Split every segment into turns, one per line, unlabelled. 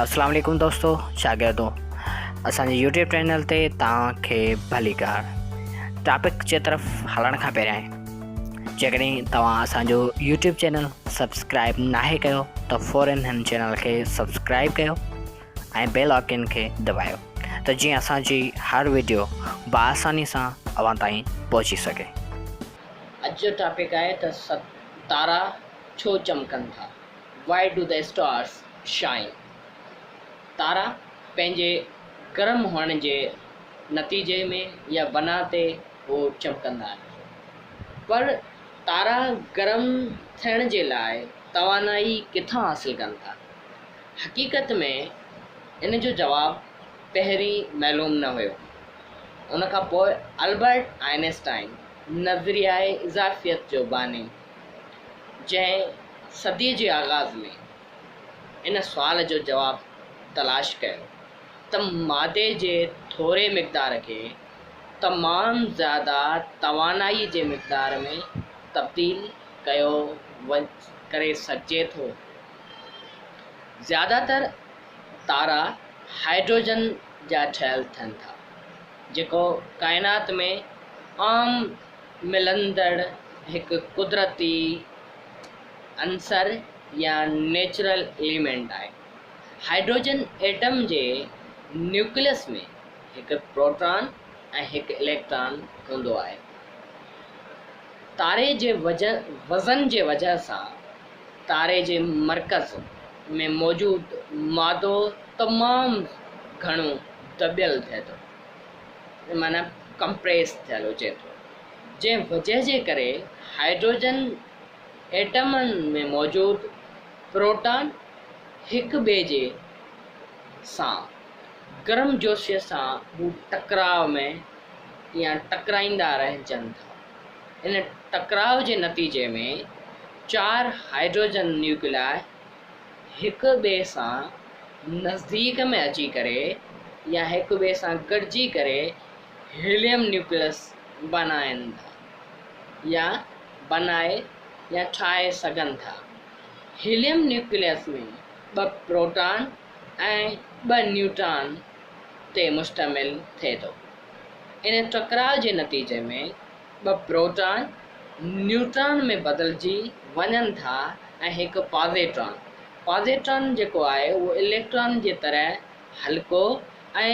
اسلام عليڪم دوستو شاگردو اسان جي يوٽيوب چينل تي توهان کي ڀليڪار ٽاپڪ جي طرف هلڻ کان پهريان جيڪڏهن توهان اسان جو يوٽيوب چينل سبسڪرائب ناهي ڪيو ته فورن هن چينل کي سبسڪرائب ڪيو ۽ بيل آئڪن کي دٻايو ته جيئن اسان جي هر ويڊيو بآساني سان اوهان تائين پهچي سگهي.
اڄ جو ٽاپڪ آهي ته تارا ڇو چمڪن ٿا؟ Why do the stars shine؟ تارا پنهنجي گرم هئڻ جي نتيجي ۾ يا بنا تي هو چمڪندا آهن. پر تارا گرم ٿيڻ جي لاء توانائي ڪٿان حاصل ڪن ٿا؟ حقيقت ۾ ان جو جواب پهرين معلوم نه هيو. ان کان پوء البرٽ آئنسٽائن نظريهء اضافيت جو باني جنهن صديء جي آغاز ۾ ان سوال جو جواب تلاش ڪيو ته مادي جي ٿوري مقدار کي تمام زياده توانائي جي مقدار ۾ تبديل ڪيو ڪري سگهجي ٿو. زياده تر تارا هائيڊروجن جا ٺهيل ٿين ٿا، جيڪو ڪائنات ۾ عام ملندڙ هڪ قدرتي عنصر يا نيچرل ايليمينٽ آهي. هائيڊروجن ايٽم جي نيوڪليس ۾ هڪ پروٽان ۽ هڪ اليڪٽران هوندو آهي. تاري جي وزن جي وجهه سان تاري جي مرڪز ۾ موجود مادو تمام گهڻو دٻيل ٿئي ٿو. معنيٰ ڪمپريس ٿيل هجي ٿو، جنهن وجهه جي ڪري هائيڊروجن ايٽمن ۾ موجود پروٽان هڪ ٻئي جي سان گرمجوشيء سان هو ٽڪراء ۾ يا ٽڪرائيندا رهجن ٿا. ان ٽڪراء جي نتيجي ۾ چار هائيڊروجن نيوڪلياء هڪ ٻئي سان نزديڪ ۾ اچي ڪري يا هڪ ٻئي سان گڏجي ڪري هيليم نيوڪليس بنائن ٿا يا بنائي يا ٺاهي سگهن ٿا. هيليم نيوڪليس ۾ ٻه پروٽان ۽ ٻه نيوٽران تي مشتمل ٿئي ٿو. ان ٽڪراء جي نتيجي ۾ ٻه پروٽان نيوٽران ۾ بدلجي وڃن ٿا ۽ هڪ پازيٽران، پازيٽران جيڪو آهي اهو اليڪٽران جي طرح هلڪو ۽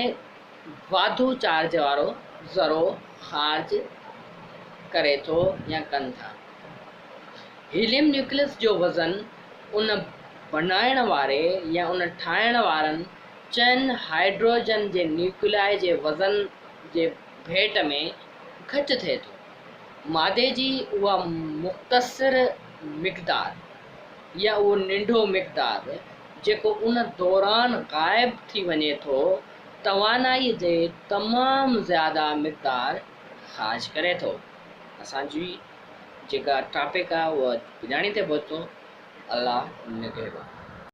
واڌو چارج وارو ذرو خارج ڪري ٿو يا ڪن ٿا. هيليم نيوڪليس جو وزن ان بنائڻ واري يا ان ٺاهڻ وارن چئن هائيڊروجن جي نيوڪليائي جي وزن جي ڀيٽ ۾ گهٽ ٿئي ٿو. مادي جي اها مختصر مقدار يا اهو ننڍو مقدار جيڪو ان دوران غائب ٿي وڃي ٿو، توانائي جي تمام زياده مقدار خارج ڪري ٿو. اسان جي جيڪا ٽاپڪ آهي اهو پڄاڻي تي پهتو. الله نگهبان.